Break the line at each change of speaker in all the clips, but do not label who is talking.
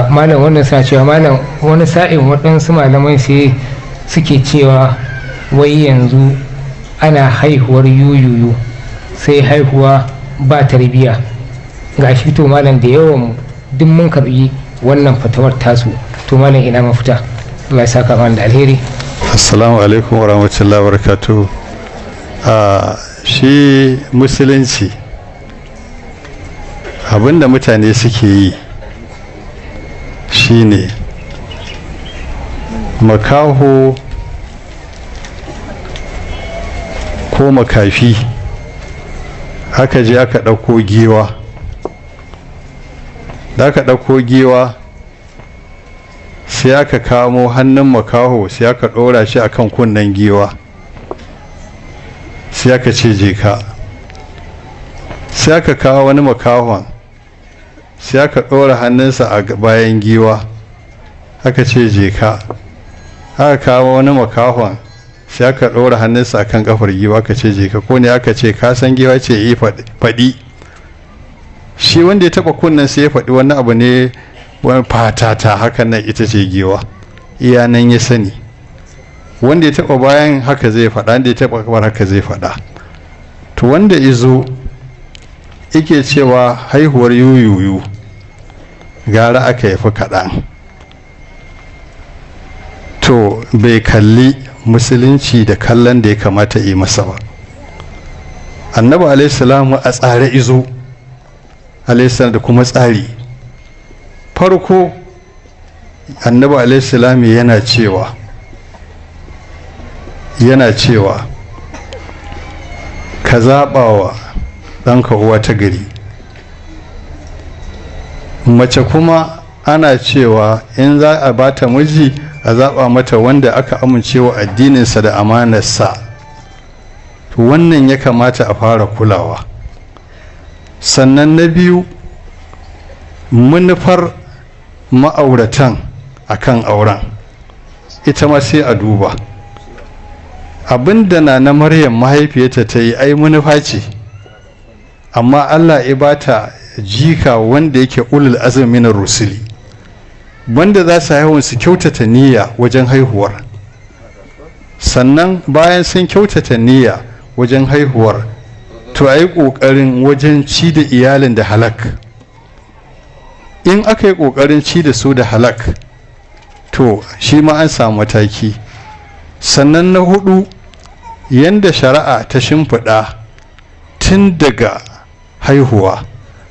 Malam, wannan sa cewa, malam, wani sa'in waɗansu malamai sai suke cewa wai yanzu ana haihuwar yuyuyu, sai haihuwa ba tarbiyya. Ga shi to malam, da yawan duk mun karbi wannan fatawar tasu. To malam, ina mafita? Allah ya saka mana da alheri.
Assalamu alaikum wa rahmatullahi wa barakatuh. Shi musulunci, abinda mutane suke yi shine makaho ko makafi aka je aka ɗauko giwa. Da aka ɗauko giwa, sai aka kamo hannun makaho, sai aka ɗora shi akan kunnen giwa, sai aka ce je ka. Sai aka kawo wani makahon, sai aka ɗora hannunsa a bayan giwa, aka ce je ka. Aka kawo wani makahon, sai aka ɗora hannunsa a kan kafar giwa, aka ce je ka. Ko ne aka ce ka san giwa? Ce yi, faɗi. Shi wanda ya taɓa kunnen sai ya faɗi wani abu ne, wani fatata hakan nan, ita ce giwa, iya nan ya sani. Wanda ya taɓa bayan haka zai faɗa, wanda ya taɓa kafar haka zai faɗa. To wanda izo yake cewa haihuwar yuyuyu gara aka haifi kaɗan, to bai kalli musulunci da kallon da ya kamata yi masa ba. Annabi alaihissalamu a tsare izo alaihissalam da kuma tsari. Farko annabi alaihissalamu yana cewa ka zaɓa wa ɗanka uwa ta gari. Mace kuma ana cewa in za a bata miji, a zaɓa mata wanda aka amincewa addininsa da amanarsa. To wannan ya kamata a fara kulawa. Sannan na biyu, manufar ma'auratan akan auren, ita ma sai a duba. Abinda na na Maryam mahaifiyarta ta yi, ai manufa ce, amma Allah ya bata jika wanda yake ulul azmi na rusuli, wanda za su haihu su kyautata niyya wajen haihuwar. Sannan bayan sun kyautata niyya wajen haihuwar, to a yi ƙoƙarin wajen ci da iyalin da halak. In aka yi ƙoƙarin ci da su da halak, to shi ma an samu mataki. Sannan na hudu, yanda shari'a ta shimfiɗa, tun daga haihuwa,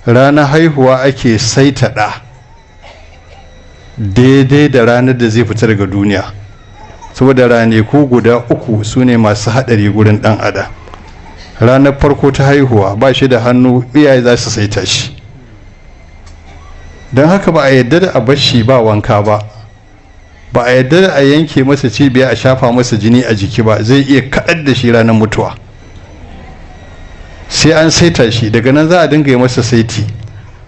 ranar haihuwa ake saita ɗa daidai da ranar da zai fita daga duniya, saboda ranaku guda uku su ne masu haɗari gurin ɗan adam. Ranar farko ta haihuwa, ba shi da hannu, iyaye za su saita shi. Don haka ba a yadda da a bashi ba wanka ba, ba a yadda da a yanke masa cibiya a shafa masa jini a jiki ba, zai iya kaɗar da shi ranar mutuwa. Sai an saita shi. Daga nan za a dinga yi masa saiti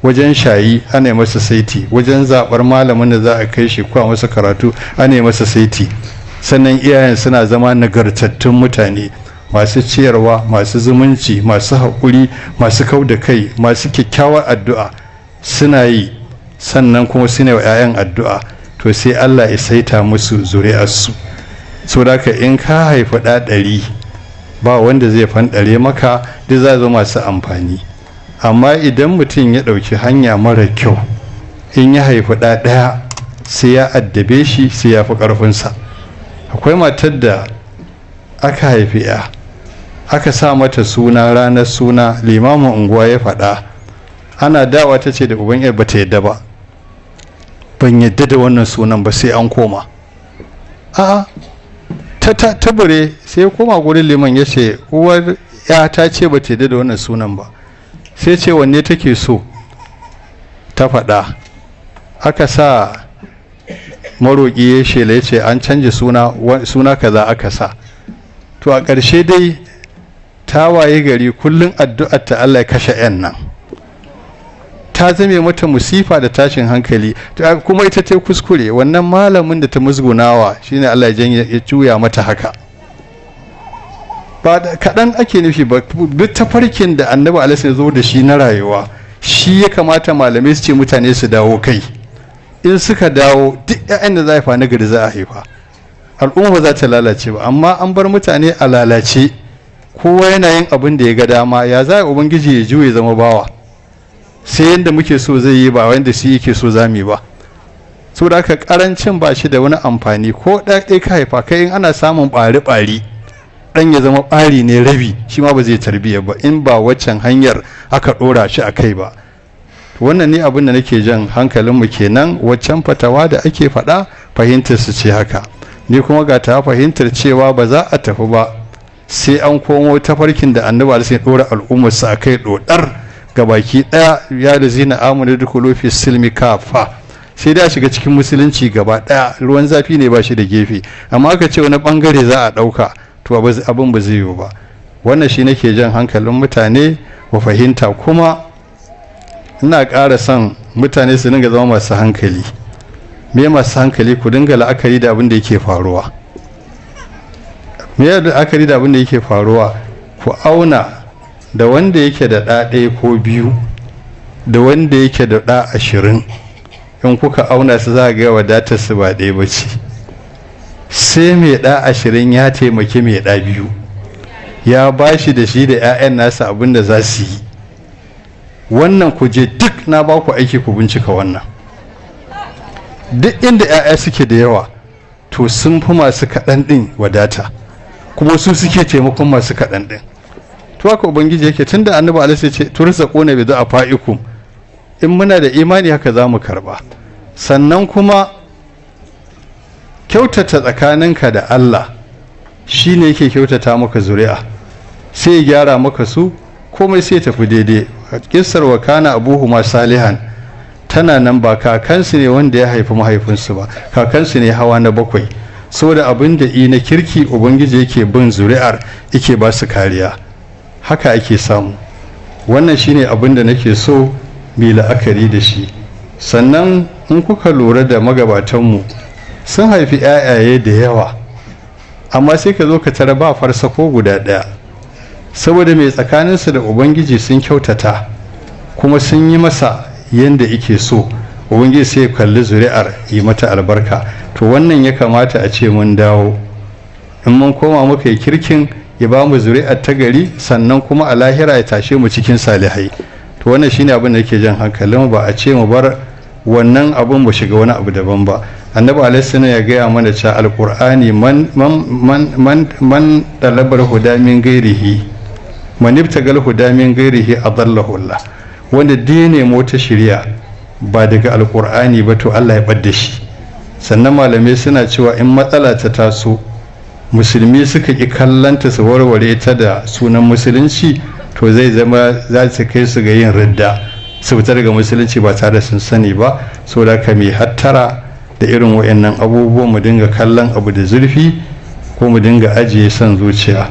wajen shayi, ana yi masa saiti wajen zaɓar malamin da za a kai shi kuwa masa karatu, ana yi masa saiti. Sannan iyayen suna zama nagartattun mutane, masu ciyarwa, masu zumunci, masu haƙuri, masu kau da kai, masu kyakkyawar addu'a suna yi. Sannan kuma suna wa 'ya'yan addu'a, to sai Allah ya saita musu zuri'arsu. Saboda haka in ka haifi ɗa 100, ba wanda zai fanɗare maka, duk za zo masu amfani. Amma idan mutum ya ɗauki hanya mara kyau, in ya haifi ɗa ɗaya, sai ya addabe shi, sai ya fi ƙarfinsa. Akwai matar da aka haifi ya, aka sa mata suna. Ranar suna, limamin unguwa ya faɗa. Ana dawa ta ce da uban yar bata yadda ba. Ban yadda da wannan sunan ba, sai an koma. A'a, ta tabure. Sai ya koma gurin liman, ya ce uwar ya ta ce ba ta yadda da wannan sunan ba. Sai ce wanne take so? Ta faɗa. Aka sa maroƙi ya shela, ya ce an canja suna, suna kaza aka sa. To a ƙarshe dai ta waye gari kullum addu'ar ta Allah ya kashe 'yan nan. Ta zame mata musifa da tashin hankali, kuma ita ta kuskure. Wannan malamin da ta musgunawa shine Allah ya juya mata haka. Ba kaɗan ake nufi ba. Duk tafarkin da annabi alaihi ya zo da shi na rayuwa, shi ya kamata malamai su ce mutane su dawo kai. In suka dawo, duk 'ya'yan da za a haifa na gari za a haifa, al'umma ba za ta lalace ba. Amma an bar mutane a lalace, kowa yana yin abin da ya ga dama. Ya za a Ubangiji ya juye zama bawa, sai yadda muke so zai yi, ba wanda shi yake so za mu yi ba? Saboda haka karancin ba shi da wani amfani. Ko ɗaya ka haifa kai, in ana samun ɓari-ɓari, ɗan ya zama ɓari ne rabi, shi ma ba zai tarbiyya ba in ba waccan hanyar aka ɗora shi a kai ba. Wannan ne abin da nake jan hankalinmu kenan. Waccan fatawa da ake faɗa, fahimtar su ce haka, ni kuma ga ta fahimtar cewa ba za a tafi ba sai an komo tafarkin da Annabi sai ɗora al'ummarsa a kai ɗoɗar ga baki ɗaya. Ya da zina amanu dukulu fi silmi kafa, sai da shiga cikin musulunci gaba ɗaya. Ruwan zafi ne ba shi da gefe, amma aka ce wani bangare za a ɗauka, to abin ba zai yiwu ba. Wannan shi nake jan hankalin mutane wa fahimta. Kuma ina ƙara son mutane su dinga zama masu hankali. Me masu hankali? Ku dinga la'akari da abin da yake faruwa. Me la'akari da abin da yake faruwa? Ku auna da wanda yake da ɗa ɗaya ko biyu da wanda yake da ɗa 20. In kuka auna su, za ga wadatar su ba ɗaya ba ce. Sai mai ɗa 20 ya taimaki mai ɗa biyu, ya ba shi da shi da 'ya'yan nasa abin da za su yi. Wannan ku je duk na ba ku aiki, ku bincika wannan. Duk inda 'ya'ya suke da yawa, to sun fi masu kaɗan ɗin wadata, kuma su suke taimakon masu kaɗan ɗin. To haka Ubangiji yake, tunda Annabi alaihi ce turzaquna bi fa'ikum. In muna da imani, haka za mu karba. Sannan kuma kyautata tsakaninka da Allah shine yake kyautata maka zuri'a, sai ya gyara maka su, komai sai tafi daidai. Kissar wa kana abuhuma salihan tana nan. Ba kakansu ne wanda ya haifi mahaifinsu ba, kakansu ne hawa na bakwai. Saboda abin da na kirki, Ubangiji yake bin zuri'ar, yake ba su kariya, haka ake samu. Wannan shine abin da nake so mai la'akari da shi. Sannan in kuka lura da magabatanmu, sun haifi 'ya'yaye da yawa, amma sai ka zo ka tara ba farsa ko guda ɗaya. Saboda mai? Tsakaninsu da Ubangiji sun kyautata, kuma sun yi masa yadda ike so. Ubangiji sai ya kalli zuri'ar, yi mata albarka. To wannan ya kamata a ce mun dawo. In mun koma muka yi kirkin, ya ba mu zuri'ar ta gari, sannan kuma a lahira ya tashe mu cikin salihai. To wannan shine abin da yake jan hankalin, ba a ce mu bar wannan abin mu shiga wani abu daban ba. Annabi alaihi ya gaya mana cewa Alqur'ani, man man man man man talabar huda min gairihi, man ibtagal huda min gairihi adallahu Allah. Wanda duk nemo ta shiriya ba daga Alqur'ani ba, to Allah ya ɓadda shi. Sannan malamai suna cewa in matsala ta taso, musulmi suka ƙi kallanta su warware ta da sunan musulunci, to zai zama za su kai su ga yin ridda, su fita daga musulunci ba tare da sun sani ba. Saboda ka mai hattara da irin wayannan abubuwan, mu dinga kallon abu da zurfi, ko mu dinga ajiye son zuciya.